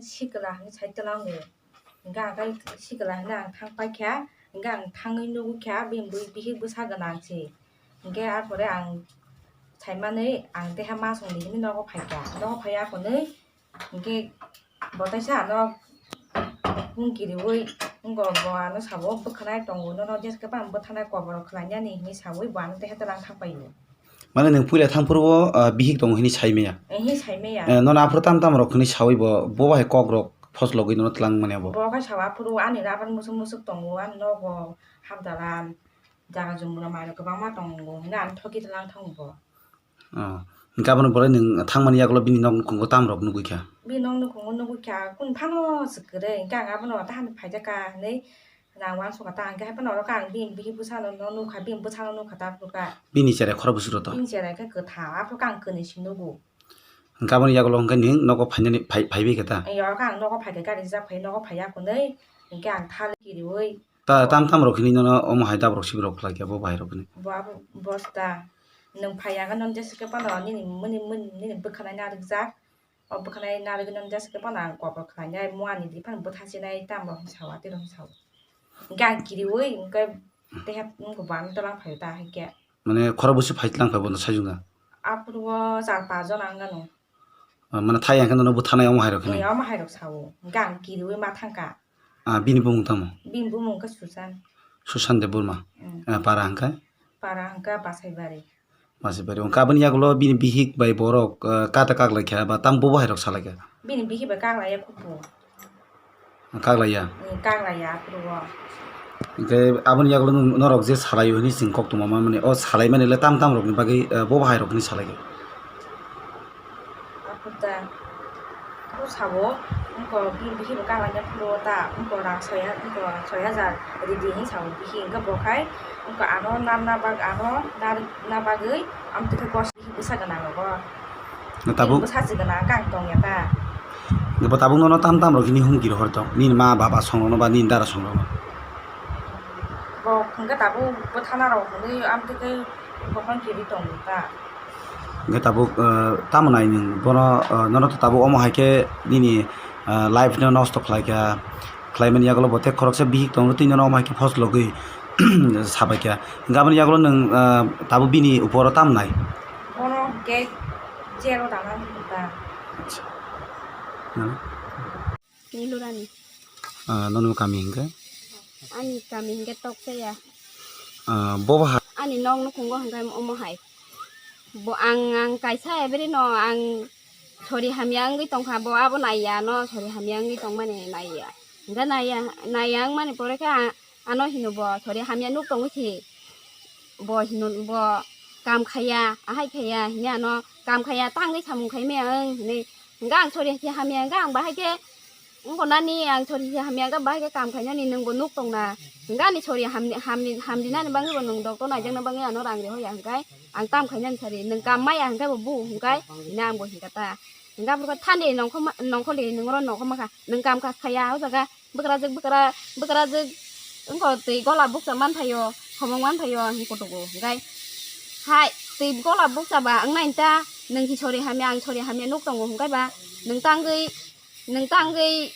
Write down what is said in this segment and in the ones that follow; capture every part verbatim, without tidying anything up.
sikla hinwi sai twlango. Hingke ang khe sikla hinwi ang thang paikha, hingke ang thangwi nugwi kha bini bihik bwsa gwnang se. Hingke arpore ang saimani ang teha masongni hinwi nogo phaikha, nogo phaiya hwnwi hingke bo teisa ano hung kiriwi wngkha, bo ano sabo bwkhanai tongo, nono jeske phano bwthanai kobor khlainani hinwi sawi bo ano teha twlang thang paio. Mane nwng puila thang phuru o, ah, bihik tongo hinwi sai maya. Ehe, sai maya. Eh, nono aphuru tam tam rok hinwi sawi bo, bo bahai kok rok phos logwi nono twlang manya bo. Bo khe sawa phuru ani raban musuk musuk tongo, ani nogo hamdalan, jaga jumura mai rok kwbangma tongo, hinwi ani thoki twlang thango bo. Oh, hingke abono borai nwng thangmani yagulo bini nok nukhungo tam rok nugwi kha? Bini nok nukhungo nugwi kha, kung phano se kwrwi, hingke ang abono tahani phaida ka hinwi Nang uansukha ta, hingke haphano oro khe ang bini bihik bwsano no nukha, bini bwsano nukha ta, aphuru khe. Bini cherai khorok bwswk rw to? Bini cherai khe kwthang, aphuru khe ang kwnwi se nugo. Hingke aboni yagulo hingke nwng nogo phainani, phai, phaibai khe ta? Oro khe ang nogo phaikhe gari rijak phai, nogo phaiya hwnwi, hingke ang thal kiriwi. Ta, tam tam rok hinwi nono omo hai dabrok sibrok khlai khe bo bahai rok hinwi? Bo abo, bosta. Nwng phaiya hwnkhe nono jesa khe phano nini, mani, mani, nini bwkhanai narwkjak. O bwkhanai narwgwi nw jesa khe phano ang kobor khlainai, muani di phano bwthasinai, tamo hinwi sao, atiro hinwi sao. Hingke ang kiriwi hingke teha wngkha bo ano twlang phaio ta hingke. Mane khorok bwswk phai twlang phai bono sajwk na? Aphuru o char pas jona wngano. Ah, mane thai hingke nono bwthanai omo hai rok hinwi? Eh, omo hai rok sao. Hingke ang kiriwi ma thangkha. Ah, bini bumung tamo? Bini bumung wngkha Susan. Susan Debbarma. Mm. Ah, para hingke? Para hingke Basaibari. Masi bari wngkha. Aboni yagulo bini bihik bai borok, eh, kata kaklaikha ba tam bo bahai rok salaikha? Bini bihik bai kaklaiya khupu. Kaklaiya? Eh, kaklaiya aphuru o. Hingke aboni yagulo nwng, norok je salaio hinwi chwng kok tongma manmani, o salaimani le tam tam rokni bagwi, eh, bo bahai rok hinwi salaikha? Aphuru ta. Bo sabo, wngkha bini bihik bo kaklaina phuru ta, wngkha rang soi ha-, wngkha soi hajar ridi hinwi sabo bihik, hingke bo khai wngkha ano narwkna bag-, ano narwkna bagwi amtwkhe kos bihik bwsa gwnang rogo. Tabuk bini bwsa se gwnang khe ang tongya ta. Bo tabuk nono tam tam rok hini humki rohor tong, nini ma baba song rokno ba nini dara song rokno? Bo hingke tabuk bwthana rok hwnwi amtwkhe bokhorok kiri tongta. Hingke tabuk, eh, tamo nai nwng bono, eh, nono to tabuk omo hai khe nini, eh, life no nosto khlai kha, khlaimani yagulo bo tei khoroksa bihik tongo tei nono omo hai khe phos logwi sabai kha. Hingke aboni yagulo nwng, eh, tabuk bini uporo tamo nai? Bono hingke jero dana ta. Acha. Hmm. Nilurani. Ah, nono kami hingke? Ani kami hingke Tokchaya. Ah, bo baha? Ani nok nukhungo hingke omo hai. Bo ang, ang kaisa ebri no ang sori hamya wngwi tongkha, bo abo naiya no, sori hamya wngwi tongmani naiya. Hingke naiya, naiya wngmani pore khe a-, ano hino bo sori hamya nuk tongwi si. Bo hino bo kam khaiya, ahai khaiya, hini ano kam khaiya, tangwi samung khai maya wng hinwi. Hingke ang sori hamya wngkha, ang bahai khe Wngkha nani ang sori se hamya wngkha bahai khe kam khainani nwngbo nuk tongna. Hingke ani sori hamni, hamni, hamrinani bagwi bo nwng doctor naijakna bagwi ano rang rihoya hingke ang tam khainani sari nwng kam maya hingke bo bu hingke hini ang bo hingka ta. Hingke aphuru khe thani nongkhor ma, nongkhor li nwng oro nongkhor ma kha nwng kam kha khaya o jaga bwkrajwk bwkra, bwkrajwk wngkha twi gola bukcha man phaio, khomong man phaio hingke kutugo hingke hai twi gola bukcha ba wngnai ta nwng hi sori hamya ang sori hamya nuk tongo hingke ba nwng tangwi Nwng tangwi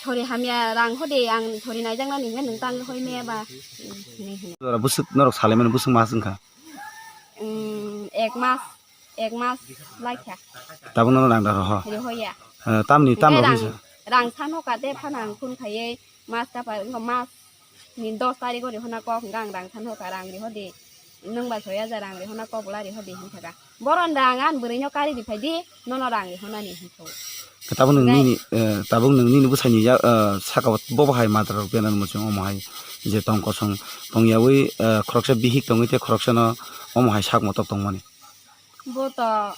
sori hamya rang hode, ang sori naijaknani hingke nwng tangwi hoi maya ba, mm, hinwi hino. Jora bwswk norok salaimani bwswk mas wngkha? Mm, ek mas, ek mas laikha. Tabuk nono rang da roho? Rihoya. Eh, tamni, tam hingke rok rang, hinsa? Rang sano kate phano ang phone khaiwi mas kapa, wngkha mas ni dos tarikh o rihorna kok hingke ang rang sano ka rang rihodi. Nwng bai soi hajar rang rihorna kok bwla rihodi hinthaka. Boron rang ang bwrwino kari riphai di, nono rang rihornani hinthou. Tabuk nwng nini, eh, tabuk nwng nini bwsaini ya, eh, saka o bo bahai madra rok bena nw muchung omo hai je tong kosong tong yaui, eh, khoroksa bihik tongwi tei khoroksano omo hai sak motok tongmani. Bo to,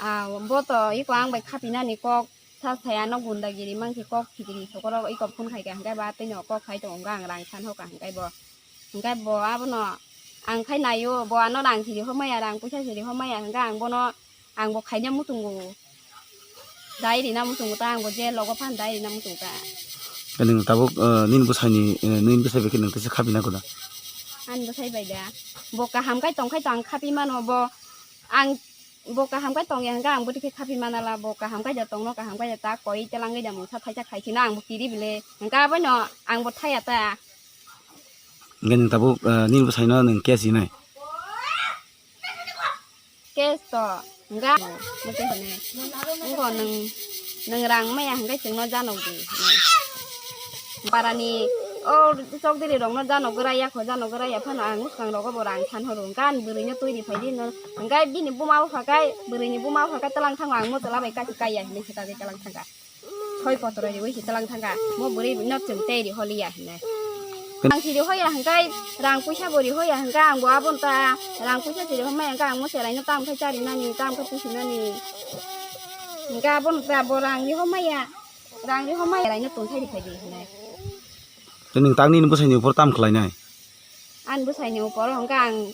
ah, bo to iko ang bai khapinani kok sa sai ano gundagiri mankhe kok khitiri sokoro iko phone khai kha hingke ba tei no kok khai tongo hingke ang rang san hoka hingke bo. Hingke bo abono ang khai naio, bo ano rang siri homaya, rang puisa siri homaya, hingke ang bono, ang bo khaina muchungo. Dai rina muchungo ta, ang bo je logo phan dai rina muchungo ta. Nwng tabuk, eh, nini bwsaini, eh, nini bwsai bai khe nwng teisa khapina koda? Ani bwsai bai da. Bo kaham khai tong khai to ang khapi mano, bo ang Bo kaham khe tongya hwnkhe ang bwtwi khe khaphi manala, bo kaham khe ja tongno, kaham khe ja ta koi telangwi da mungsa thaisa khaisino ang bo kiri bile hwnkhe abono ang bo thaya ta. Hwnkhe nwng tabuk, eh, nini bwsaino nwng case hinai? Case to hwnkhe nwng, nwng rang maya hwnkhe chwngno janok di hinwi. Barani o chokdiri rokno janok grai ya kho, janok grai ya phano ang swkang rogo bo rang san horo hwnkhe ani bwrwino twi ri phai di no, hwnkhe bini buma bupha khe, bwrwini buma bupha khe twlang thango ang motola bai kati kaiya hinwi swkagwi twlang thangkha. Soi potro riwi se twlang thangkha, mo bwrwino chwng tei ri holiya hinwi. Ang siri hoya hwnkhe rang puisa bo ri hoya hwnkhe ang bo abono ta rang puisa siri homai hwnkhe ang mo cheraino tam khai charinani, tam khai pusinani. Hwnkhe abono ta bo rang ri homaiya. Rang ri homai raino tongthai ri phai di hinai. Tei nwng tang nini bwsaini upor tam khlainai? Ani bwsaini upor hwnkhe ang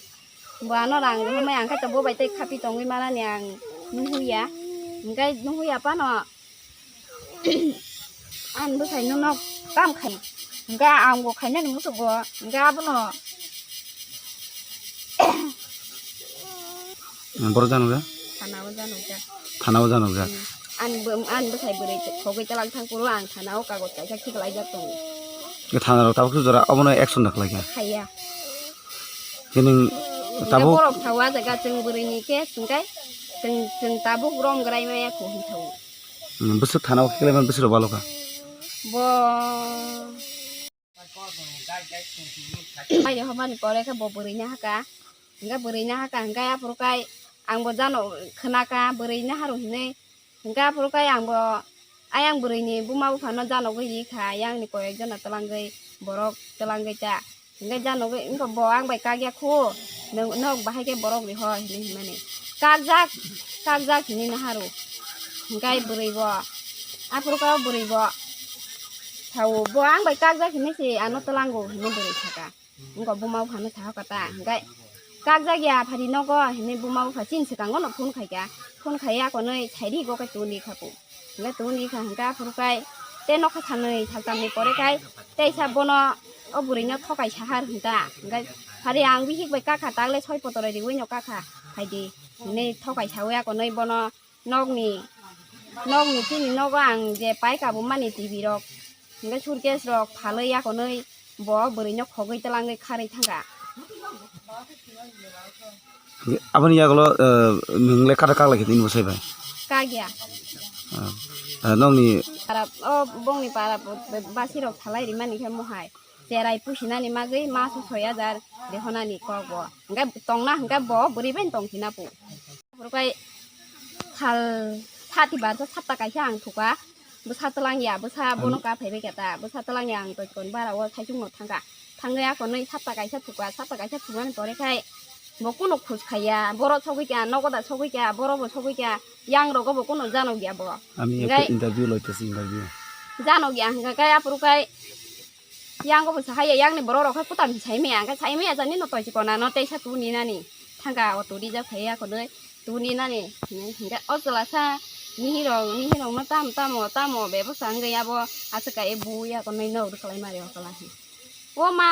bo ano rang ri homai ang khe to bo bai tei khapi tongwi manani ang nuhuya. Hwnkhe nuhuya phano ani bwsaino nok tam khai. Hwnkhe ang bo khainani musugo hwnkhe abono Borok janokjak? Thanao janokjak. Thanao janokjak. Hmm. Ani bo-, ani bwsai bwrwi khogwi twlang thang phuru ang thanao kagoj kaisa khiklaijak tongo. Thanarok tabuk jora obono action da khlaikha? Khaiya. Tini tabuk borok thawa jaga chwng bwrwini case hwnkhe chwng, chwng tabuk rom grai maya kho hwn thawo. Hmm, bwswk thanao khiklaiman bwswk rok baloka? Bo Pai rw hwnmani pore khe bo bwrwi nahaka. Hwnkhe bwrwi nahaka hwnkhe aphuru kai ang bo jano khwnaka bwrwi naharu hinwi. Hwnkhe aphuru kai ang bo ayang bwrwini buma buphano janogwi rikha, ayangni koyek jona twlangwi borok twlangwi ta. Hwnkhe janogwi wngkha bo ang bai kakya khu, nwng, nok bahai khe borok riho hinwi hwnmani. Kakjak, kakjak hinwi naharu. Hwnkhe bwrwi bo, aphuru kai bwrwi bo. Thawo, bo ang bai kakjak hinwi se ano twlango hinwi bwrwi saka. Wngkha buma buphano sahoka ta, hwnkhe kakjak ya phari nogo hinwi buma bupha chini swkango no phone khaikha, phone khaiya konwi sairi go khe tuni kha po, hwnkhe tuni kha hwnkhe aphuru kai tei nokha sanwi saltamni pore kai teisa bono o bwrwino thokai sahar hwnta, hwnkhe phari ang bihik bai kakha tagle soi potoro riwi no kakha phaidi hinwi thokai sawi akonwi bono Nokni, nokni chini nogo ang je pai kabumani T V rok, hwnkhe suitcase rok phalwi yakonwi bo bwrwino khogwi twlangwi kharwi thangkha. Aboni yagulo, eh, nwng le kata kaklai khe nini bwsai bai? Kakya. Ah, ah, nokni para, o bongni para bo, bo, basi rok phalai rimani khe mohai. Cherai pusinani magwi maso soi hajar rihonani kok bo. Hwnkhe tongna hwnkhe bo bwrwi bai tongphina pu. Aphuru kai sal sati barsa sapta kaisa ang thuka. Bwsa twlangya, bwsa bono ka phaibai khe ta. Bwsa twlangya ang toikon bara o saichung no thangkha. Thangwi akonwi sapta kaisa thuka, sapta kaisa thukmani pore khai bo kunu khus khaiya, borok sogwi kha, nogo da sogwi kha, borok bo sogwi kha, yang rogo bo kunu janokya bo. Ami ekta interview loitesi interview. Janokya hwnkha kai aphuru kai Yang bo sa haya, yang ni borok rok khe kutam sai maya, hwnkhe sai maya jani no toi chikon ano teisa tuni nani. Thangka o turi jak phai ya konwi tuni nani. Hwnkhe o chwla sa nihi rok, nihi rok no tam, tamo, tamo bebosta wngwi abo aswk ka e bu ya konwi no rwkhlai mari o kala. O ma,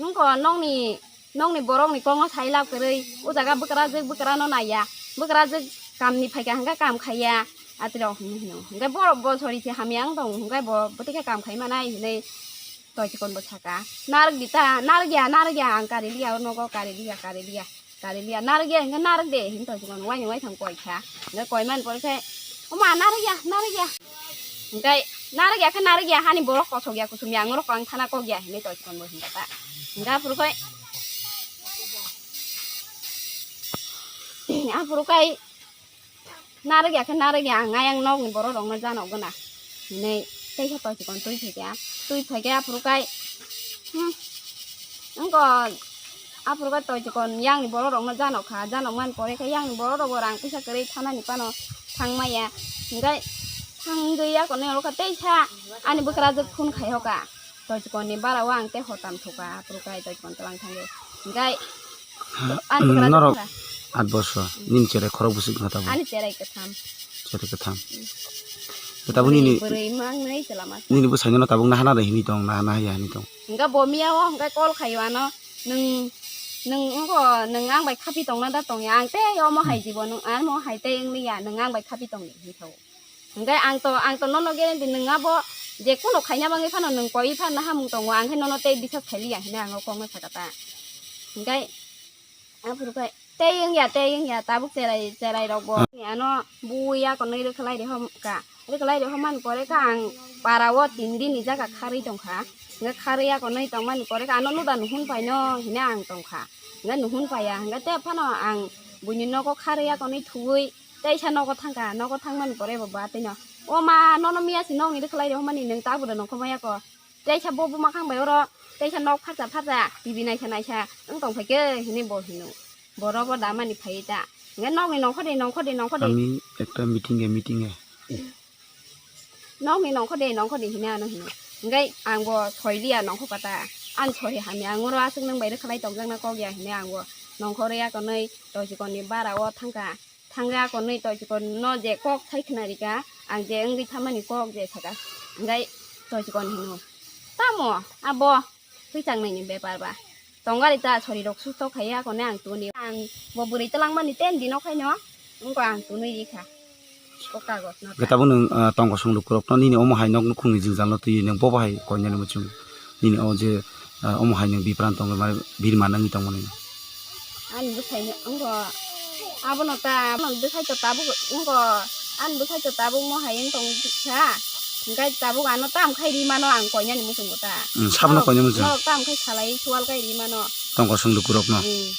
nungko nokni Nokni borokni kokno sai lab kwrwi, o jaga bwkrajwk bwkrano naiya, bwkrajwk kamni phaikha hwnkhe kam khaiya, atirok hinwi hino. Hwnkhe borok bo sori se hamya wng tongo, hwnkhe bo bwtwi khe kam khai manai hinwi toichikon bo saka. Narwk di ta, narwk ya, narwk ya, ang kari liya, o nogo kari liya, kari liya, kari liya, narwk ya hwnkhe narwk de, hinwi toichikon waini waitham koi kha. Hwnkhe koi mani pore khe, o ma narwk ya, narwk ya. Hwnkhe narwk ya khe narwk ya, hani borok kosok ya, kuchum ya, ang norok ang thana kok ya hinwi toichikon bo hwnkha ta. Hwnkhe aphuru khe, aphuru khe narwk ya khe narwk ya, ang ayang nokni borok rokno janok gana hinwi teisa toichikon twi phaikha, twi phaikhe aphuru khe, hmm, wngkha. Aphuru khe toichikon yangni borok rokno janok kha, janok mani pore khe yangni borok rok bo rang puisa kwrwi thanani phano thang maya. Hwnkhe thangwi yakonwi oro khe teisa ani bwkrajwk phone khai hoka. Toichikon ni bara o ang tei hotam thoka, aphuru khe toichikon twlang thangwi. Hwnkhe ani bwkrajwk norok kha. At boso, nini cherai khorok bwswk wngkha tabuk? Ani cherai kwtham. Cherai kwtham. Tabuk nini, bwrwi mangnwi chwla masa. Nini bwsaino tabuk nahana de hinwi tong, nahana ya hinwi tong. Hwnkhe bo miya o hwnkhe call khaio ano, nwng nwng wngkho, nwng ang bai khapi tongna da tongya, ang tei omo hai jibo nwng amo hai tei wng liya, nwng ang bai khapi tong di hinwi sao. Hwnkhe ang to, ang to nono guarantee, nwng abo je kuno khaina bagwi phano nwng koi phano nahamung tongo, ang khe nono tei bisas khai liya hinwi ang o kokno saka ta. Hwnkhe aphuru khe tei wngya, tei wngya, tabuk cherai, cherai rok bo ano bui ya konwi rwkhlai rihom ka, rwkhlai rihom mani pore khe ang para o tin din ni jaga kharwi tongkha, hwnkhe kharwi ya konwi tongmani pore khe ano nuda nuhun paino hinwi ang tongkha, hwnkhe nuhun paiya, hwnkhe tei phano ang buini nogo kharwi ya konwi thuwi. Teisa nogo thangkha, nogo thangmani pore bo ba tino, "O ma, nono miya si nokni rwkhlai rihomani nwng tabuk nongkhorma yako. Teisa bo buma khang bai oro, teisa nok pharsa pharsa, T V naisa naisa wng tong phaikhe," hinwi bo hino. Borok bo damani phaiwi ta. Hwnkhe nokni nongkhordi, nongkhordi, nongkhordi. Ami ekta meeting e, meeting e. Nokni nongkhordi, nongkhordi hinwi ano hino. Hwnkhe ang bo soi liya nongkhor kata. Ang soi hamya, ang oro aswk nwng bai rwkhlai tongjakna kok ya hinwi ang bo nongkhor ya konwi toichikon ni bara o thangkha. Thangwi ako nwi toichikon no je kok sai khna rika, ang je wngwi thamani kok je saka. Hwnkhe toichikon hino, "Tamo abo? Twi chang nai ni bepar ba. Tongari ta sori rok susto khai ako ne ang tuni. Ang bo bwrwi twlang mani ten dino khaino wngko ang tunwi rikha." O kagoj no. Hwnkhe tabuk nwng, ah, tongkosong lukurokno nini omo hai nok nukhungni jwngjal no twiwi nwng bobo hai koinani muchung? Nini o je, ah, omo hai nwng bipran tongwi mane birma nangwi tongmani. Ani bwsai no wngkho, abono ta, abono bwsai to tabuk wngkho, ani bwsai to tabuk mo hai wng tong kha, hwnkhe tabuk ano tam khai ri mano ang koinani muchungo ta. Hmm, sabno koinani muchung? Norok tam khai salai sual khai ri mano. Tongkosong lukurokno? Hmm.